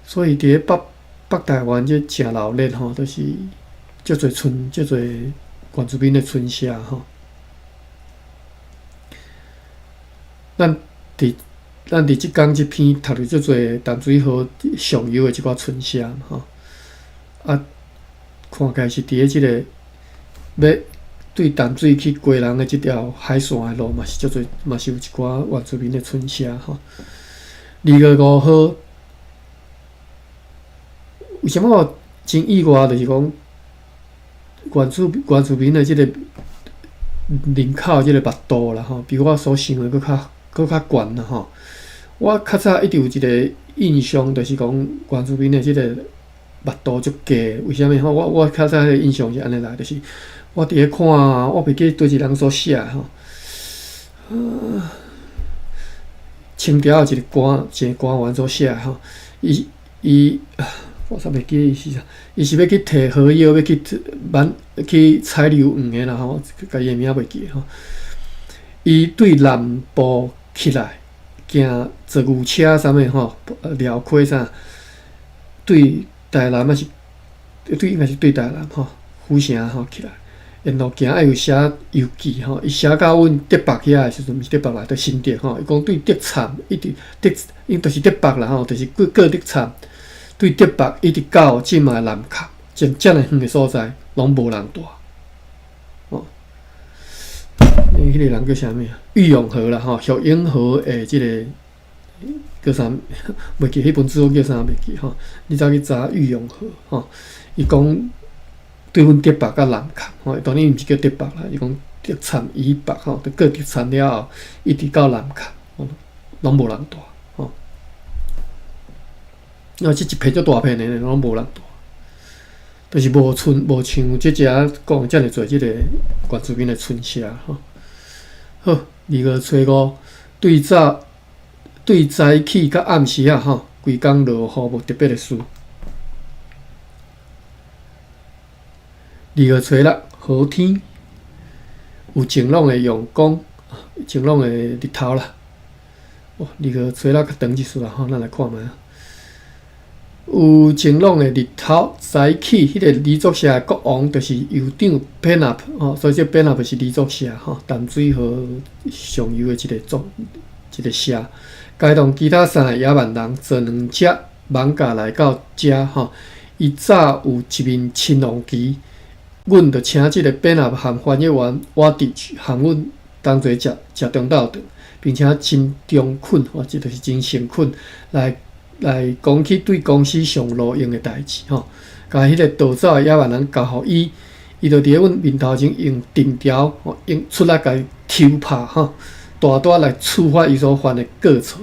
所以佇咧北北台灣這誠鬧熱吼，就是足濟村，足濟原住民的村社吼。咱佇咱佇這工這篇讀著足濟淡水河上游的這寡村社吼，啊，看起來是佇咧這个欲對淡水去基隆的這條海線的路嘛是足濟，嘛是有一寡原住民的村社吼。2月5號，為啥物我真意外？就是講原住民的這个人口這个密度啦吼，比我所想的閣較懸啦吼。我較早一直有一个印象，就是講原住民的這个密度足低。為啥物吼？我較早彼个印象是按呢來，就是我佇咧看，我袂記佗一人所寫吼。清朝有一个官，一个官員所寫吼，伊伊我煞袂記伊是啥，伊是欲去提荷葉，欲去挽去採榴黃的啦吼，共伊的名袂記吼。伊對南部起來，行坐牛車啥物吼，寮溪啥，對台南抑是對應該是對台南吼，府城吼起來，沿路行愛有寫遊記吼，伊寫到阮竹北遐的時陣，毋是竹北啦，佇新竹吼，伊講對竹杉一直竹，應就是竹北啦吼，就是過過竹杉，對竹北一直到這馬南崁，這遮爾遠的所在，攏無人蹛。哦，彼个人叫啥物啊？郁永河啦吼，郁永河的這个叫啥？袂記彼本書叫啥袂記吼？你走去查郁永河吼，伊講對阮竹北佮南崁吼，當然毋是叫竹北啦，伊講竹杉以北吼，就過竹杉了後，一直到南崁，攏無人蹛吼。啊，這一片足大片的，攏無人蹛，就是無村無像這遮講遮爾濟這個原住民的村社吼。好，2月初五對早對早起到暗時仔吼，規工落雨無特別的事。2月初六好天，有晴朗的陽光，晴朗的日頭啦。哦，2月初六較長一絲啦吼，咱來看覓仔。有晴朗的日頭，早起，彼个理作社的國王就是酋長佩納普吼，所以這佩納普是理作社吼，淡水河上游的一个族一个社。偕同其他三个野蠻人坐兩隻艋舺來到遮吼。伊早有一面親王旗，阮就請這个佩納普和翻譯員瓦迪和阮同齊食食中晝頓，並且真中肯吼，這就是真誠懇來。來講起對公司上路用的代誌吼，共彼个逃走的野蠻人交予伊，伊就佇咧阮面頭前用藤條吼，用出來共伊抽拍吼，大大來處罰伊所犯的過錯。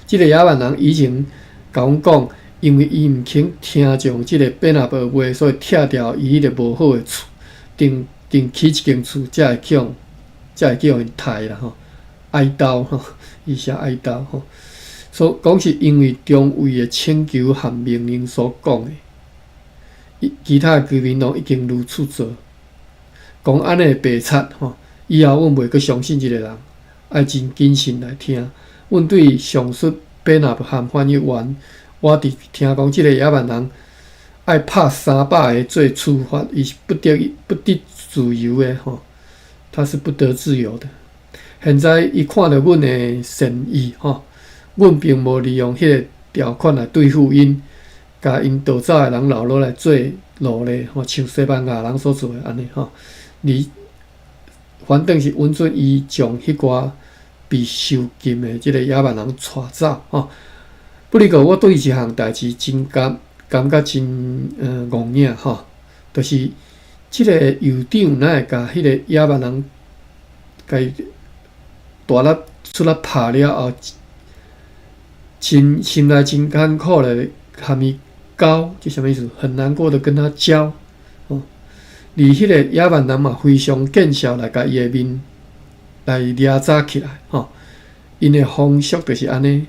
這个野蠻人以前共阮講，因為伊毋肯聽從這个變阿婆話，所以拆掉伊彼个無好的厝，定定起一間厝，才會去予才會去予𪜶刣啦吼，哀悼吼，伊寫哀悼吼。所講是因為中尉的請求和命令所講的，其他的居民攏已經如此做。講按呢的白賊吼，以後阮袂閣相信這个人，愛真謹慎來聽。阮對上述貝納和翻譯員，我佇聽講這个野蠻人愛拍300个做處罰，伊是不得自由的吼，他是不得自由的。現在伊看著阮的善意吼。阮並無利用彼个條款來對付𪜶，共𪜶逃走的人留落來做奴隸，吼，像西班牙人所做的按呢吼。而反正是允准伊將彼寡被囚禁的這个野蠻人帶走，吼。不過我對一項代誌真感覺真戇影吼，就是這个酋長哪會共彼個野蠻人共伊大力出來拍了後，真心內真艱苦咧，含伊交，這啥物意思？很難過的跟他交，哦。而彼个野蠻人嘛非常見笑來共伊的面來掠紮起來，吼。𪜶的風俗就是按呢，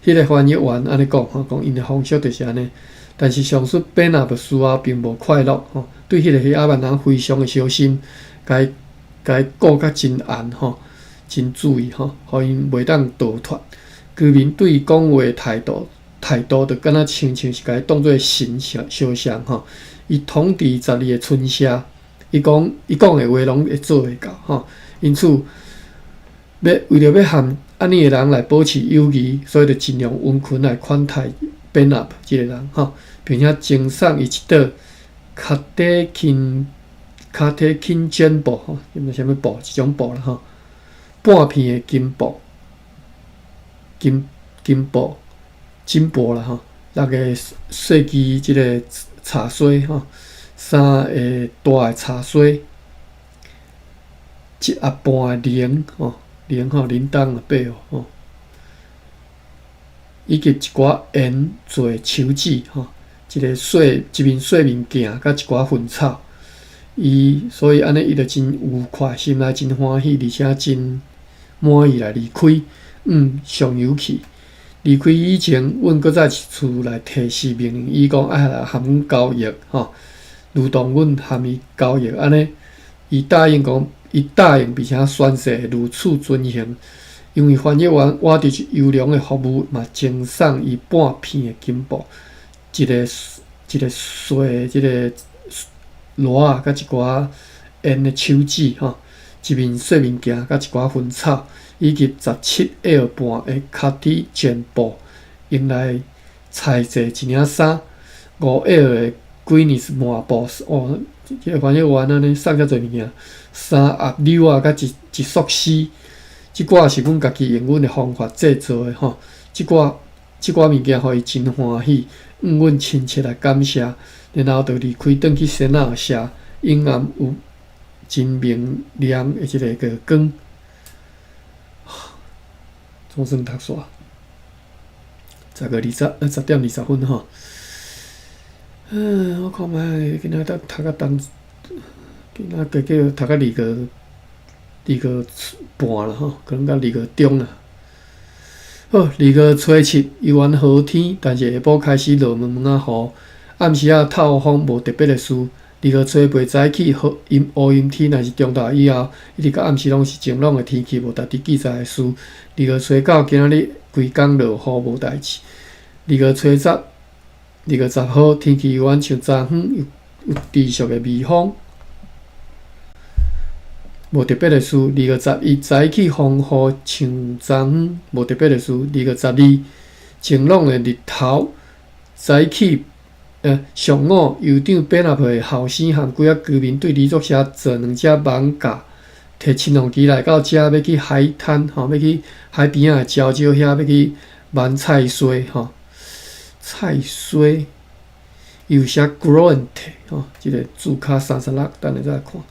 彼个翻譯員按呢講，吼，講𪜶的風俗就是按呢。但是上述貝納的事後並無快樂，吼，對彼個野蠻人非常的小心，共伊共伊顧甲真嚴，吼，真注意，吼，予𪜶袂當逃脫。居民對伊講話態度，態度就敢若親像是共伊當做神相相像吼。伊統治12個村社，伊講伊講的話攏會做會到吼。因此，欲為著欲和按呢的人來保持友誼，所以就盡量溫群來款待變納這个人吼，並且贈送伊一朵卡底金卡底金绢布吼，毋知啥物布，一種布啦吼，半片的金布，金金布金箔啦吼，六个細支這个柴梳吼，三个大的柴梳，一盒半的鈴吼。鈴吼，鈴鐺啊，八吼，以及一寡鹽做手指吼，一个細一面細面鏡，佮一寡薰草。伊所以按呢，伊就真愉快，心內真歡喜，而且真滿意來離開，往上游去。離開以前，阮閣再一次來提示命令伊講愛來和阮交易吼，如同阮和伊交易按呢，伊答應講。伊答應，並且宣誓如此遵行。因為翻譯員倚著優良的服務，嘛贈送伊半片的金箔，一个一个細這个鑼仔，佮一寡煙的手指吼，一面細面鏡，佮一寡薰草，以及17英半的卡蒂絹布，用來裁製一領衫，5英的鬼尼斯麻布哦，這个翻譯員按呢送遮濟物件。三盒紐仔，佮一一束絲，這寡是阮家己用阮的方法製作的吼。這寡這寡物件，予伊真歡喜，向阮親切來感謝，然後就離開，轉去仙仔社，陰暗有真明亮的這个月光。總算讀煞，10月20，10點20分吼。嗯，我看覓，今仔載讀甲當。今仔加叫讀到2月2月半啦吼，可能到2月中啦。好，2月初7，猶原好天，但是下晡開始落毛毛仔雨，暗時仔透風，無特別的事。2月初8早起，好陰烏陰天，但是中晝以後，一直到暗時攏是晴朗的天氣，無特別記載的事。2月初9，今仔日規工落雨，無代誌。2月初10，2月10號，天氣猶原像昨昏有有持續的微風。無特別的事。2月11，早起風雨像昨昏，無特別的事。2月12，晴朗的日頭，早起上午，酋長變納的後生和幾仔居民對黎族社做兩隻艋舺，提親王旗來到遮，欲去海灘吼，欲去海邊仔的礁石遐，欲去挽菜蓑吼，菜蓑伊有寫 groente 吼，這个字卡36，等下再來看。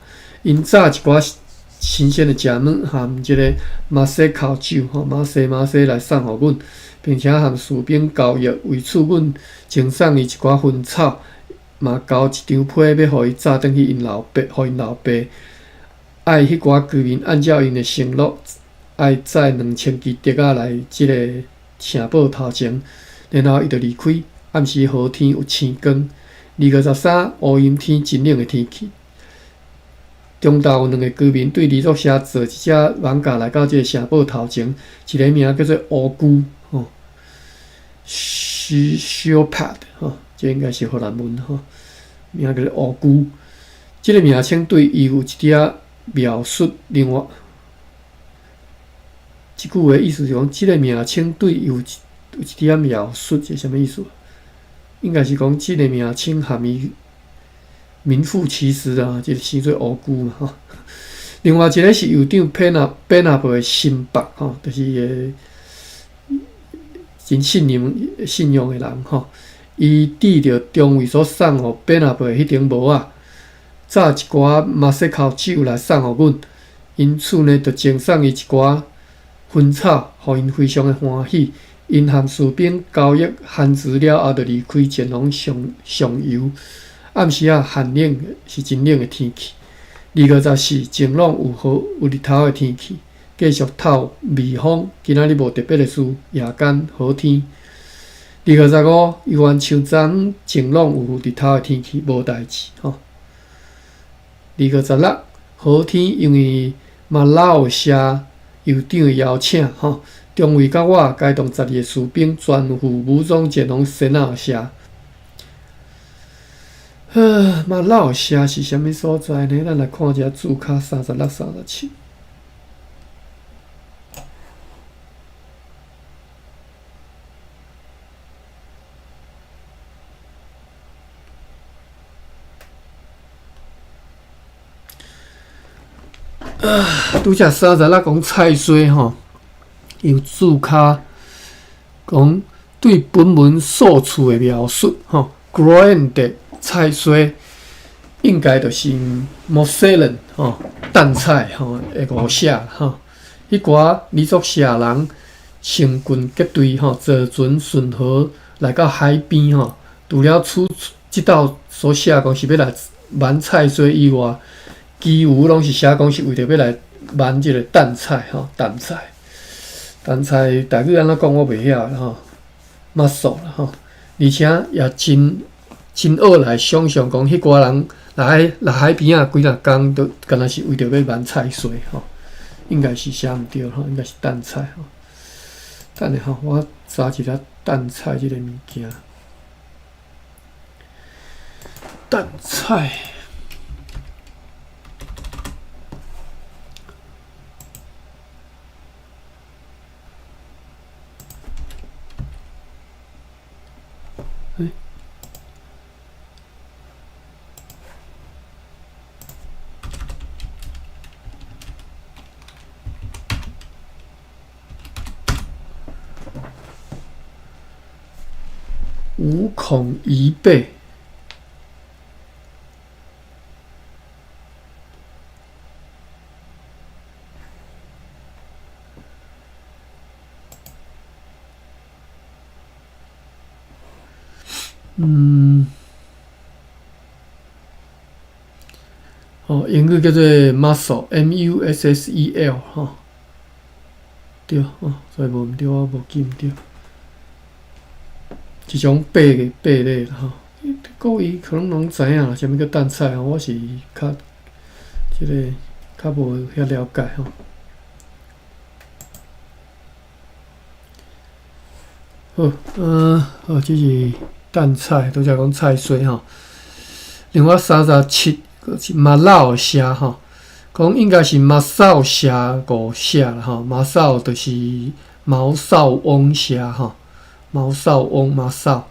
𪜶紮一寡新鮮的食物和這个馬西烤酒吼，馬西馬西來送予阮，並且和士兵交易。為此，阮贈送伊一寡薰草，嘛交一張批，欲予伊紮轉去𪜶老爸，予𪜶老爸。愛彼寡居民按照𪜶的承諾，愛載2000支竹仔來這个城堡頭前，然後伊就離開。暗時好天有星光。2月13，烏陰天，真冷的天氣。中晝有兩个居民對黎族社坐一隻艋舺來到這个城堡頭前，一个名叫做烏龜吼，Schildpad 吼，這應該是荷蘭文吼，名叫做烏龜。這个名稱對伊有一點仔描述。另外，這句話意思是講，這个名稱對伊有一有一點仔描述，這是啥物意思？應該是講這个名稱含伊名副其實啊，這個生做烏龜嘛吼。另外一个是酋長佩納貝納伯的心腹吼，就是伊个真信任信用的人吼。伊拄著中尉所送予貝納伯的彼頂帽仔，紮一寡馬西烤酒來送予阮，因此呢，就贈送伊一寡薰草，予𪜶非常的歡喜。𪜶和士兵交易番薯了後，就離開前往上上游。暗時仔寒冷，是真冷的天氣。2月14，晴朗有好有日頭的天氣，繼續透微風。今仔日無特別的事，夜間好天。2月15，猶原像昨昏晴朗有日頭的天氣，無代誌吼。2月16，好天，因為馬老社酋酋長的邀請吼，中尉佮我偕同12个士兵全副武裝前往仙納社。呵，馬老社是啥物所在呢？咱來看一下註卡36、37。啊，拄才36講菜衰吼，有註卡講對本文所處的描述吼，Grande 菜衰應該就是 Musselen 吼，淡菜吼的誤寫吼。彼寡尼族社人成群結隊吼，坐船順河來到海邊吼，除了此這道所寫講是欲來挽菜衰以外，其餘攏是寫講是為著欲來挽這个淡菜吼，淡菜，淡菜台語按怎講我袂曉啦吼，mussel 啦吼，而且也真真惡來想像講，彼寡人來來海邊仔幾若工，都敢若是為著欲挽菜衰吼，應該是寫毋對吼，應該是淡菜吼。等下吼，我查一下淡菜這个物件，淡菜。欸無孔貽貝。嗯，哦，英語叫做 mussel，M-U-S-S-E-L，吼，對，哦，所以無毋對，我無記毋對。一種貝的貝類啦，吼，各位可能攏知影啦，啥物叫淡菜吼，我是較這个較無遐了解吼。好，嗯，好，這是淡菜，拄才講菜衰吼。另外37是馬老社吼，講應該是馬哨社誤寫啦吼，馬哨就是毛哨翁社吼，毛哨翁馬哨。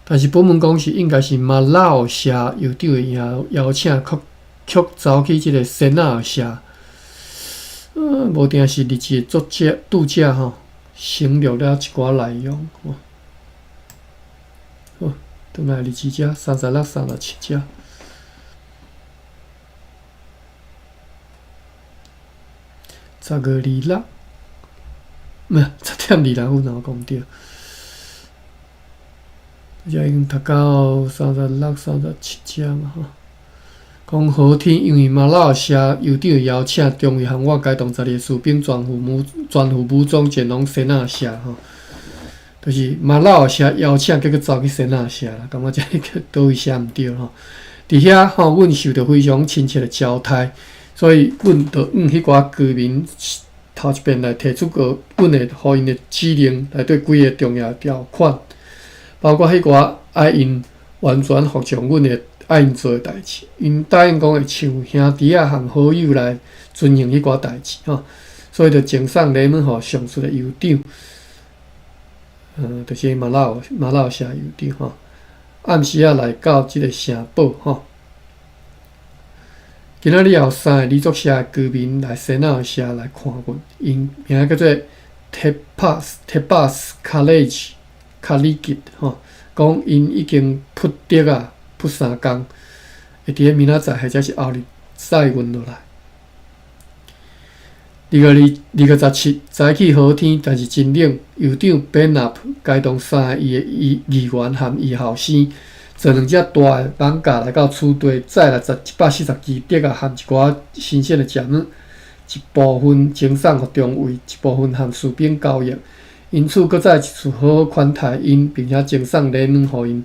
但是本文講是應該是馬老社酋長的邀邀請，卻卻走去這个仙納社。嗯，無定是日誌的作者拄者吼，省略了一寡內容。好，轉來二節，36、37節。10月26，毋10點26分，我講毋對。這已經讀到36、37節嘛吼。講好天，因為馬老社酋長的邀請，中尉和我偕同12个士兵全副武全副武裝前往仙納社吼。就是馬老社邀請，結果走去仙納社啦，感覺這个佗位寫毋對吼。佇遐吼，阮受著非常親切的招待，所以阮就向彼寡居民頭一遍來提出個阮會予𪜶的指令，內底幾个重要條款，包括彼寡愛𪜶完全服從阮的愛𪜶做的代誌，𪜶答應講會像兄弟仔和好友來遵行彼寡代誌吼，所以就贈送禮物予上述的酋長，就是馬老馬老社酋長吼。暗時仔來到這个城堡吼。今仔日有三个黎族社的居民來仙納社來看阮，𪜶名叫做鐵帕斯鐵帕斯卡雷吉卡里吉吼，講𪜶已經撲竹仔撲三工，會佇咧明仔載或者是後日載阮落來。2月22月17早起好天，但是真冷。酋長本納偕同三个伊的議議員含伊後生，坐兩隻大的艋舺來到此地，載來140支竹仔含一寡新鮮的食物，一部分贈送予中尉，一部分和士兵交易。因此，閣再一次好好款待𪜶，並且贈送禮物予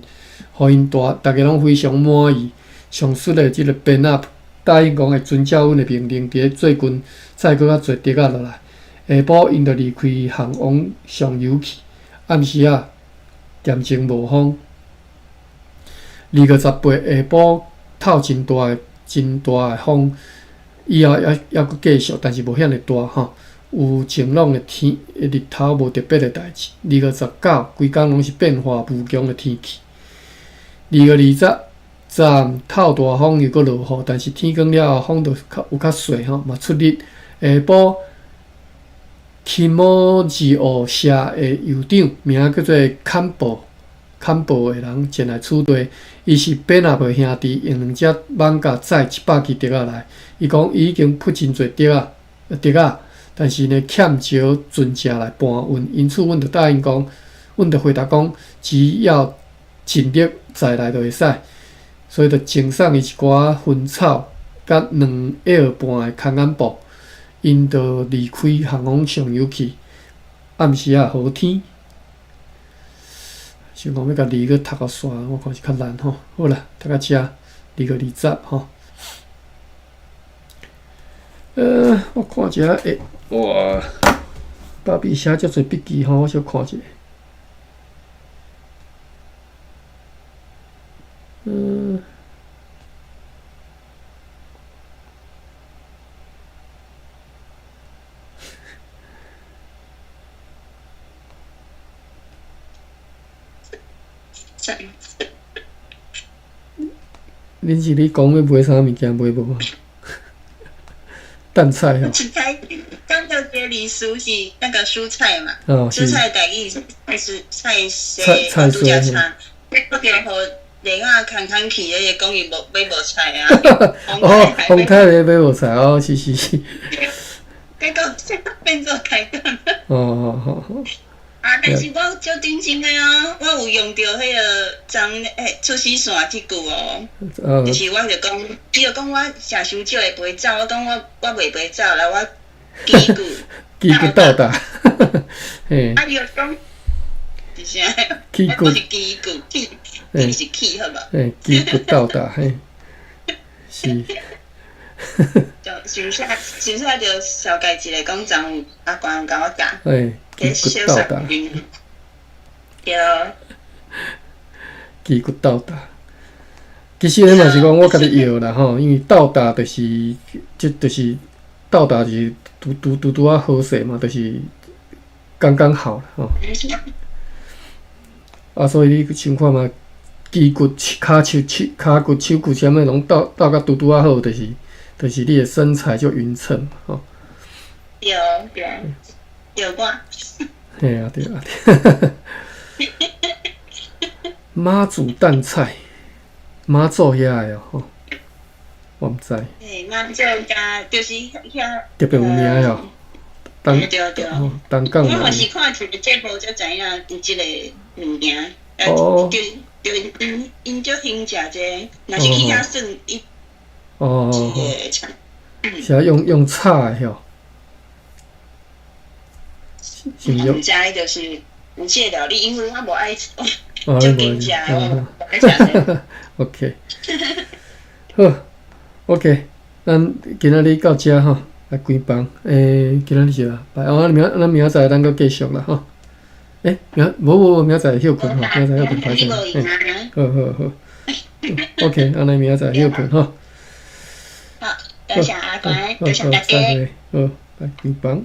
𪜶，予𪜶大逐家攏非常滿意。上述的這个本納答應講會遵照阮的命令，佇咧最近載閣較濟竹仔落來。下晡𪜶就離開項王上游去。暗時仔恬靜無風。2月18下晡透真大的真大的風，以後猶猶閣繼續，但是無遐爾大吼。有晴朗的天，日頭無特別的代誌。2月19，規工攏是變化無窮的天氣。2月20，早暗透大風又閣落雨，但是天光了後風就較有較細吼，嘛出日。下晡，起摩二湖社的酋長名叫做坎布，坎布的人前來此地，伊是比納伯兄弟，用兩隻艋舺載100支竹仔來。伊講伊已經鋪真濟竹仔，竹仔，但是呢欠招船隻來搬運，因此阮就答應講，阮就回答講，只要盡力載來就會使，所以就贈送伊一寡薰草，佮2英半的空眼布。𪜶就離開項王上游去，暗時仔好天。想講欲共字閣讀予煞，我看是較難吼。好啦，讀到遮2月20吼。我看一下，欸，哇，爸比寫遮濟筆記吼，我小看一下。嗯。恁是咧講欲賣啥物件賣無？淡菜哦。菜，剛才這裡蔬是那個蔬菜嘛？哦，蔬菜台語菜絲菜菜菜絲。我叫予麗仔牽牽去，彼個講伊無買無菜啊。哦，洪太咧買無菜哦，是是是。結果變做開講。哦哦哦哦。啊！但是我足認真的哦，我有用著彼個髒欸出死線這句哦，就是我就講，伊就講我食傷少會飛走，我講我袂飛走啦，我旗鼓旗鼓鬥打，嘿。啊！伊就講是啥？旗鼓我是旗鼓，氣，你是氣好無？嘿，旗鼓鬥打，嘿，是。就想啥想啥就小家一个講，昨有阿關有共我教。嘿，旗骨鬥打。對。旗骨鬥打，其實彼嘛是講我家己藥啦吼，因為鬥打就是，這就是鬥打就是拄拄拄拄仔好勢嘛，就是剛剛好啦吼。啊，所以你想看嘛，旗骨、跤手、手、跤骨、手骨啥物攏鬥鬥甲拄拄仔好，就是就是你的身材就勻稱吼。對對對我。嘿啊對啊對。媽祖淡菜，媽祖遐的哦，吼，我毋知。嘿，媽祖遮就是遐。特別有名的哦。對對對。東港。我嘛是看一個節目才知影有這個物件。哦。就就𪜶𪜶足興食這個，若是去遐算伊。哦哦哦。是啊，用用炒的吼。是毋是？毋知就是有這個料理，因為我無愛，哦，足緊食的，我無愛食這個。 OK，好，OK，咱今仔日到遮吼，來關房。欸，今仔日是啥？哦，明咱明仔載咱閣繼續啦吼。欸，明無無無，明仔載歇睏吼，明仔載歇睏歹勢。好好好，OK，按呢明仔載歇睏吼。好，多謝阿關，多謝大家。好，來關房。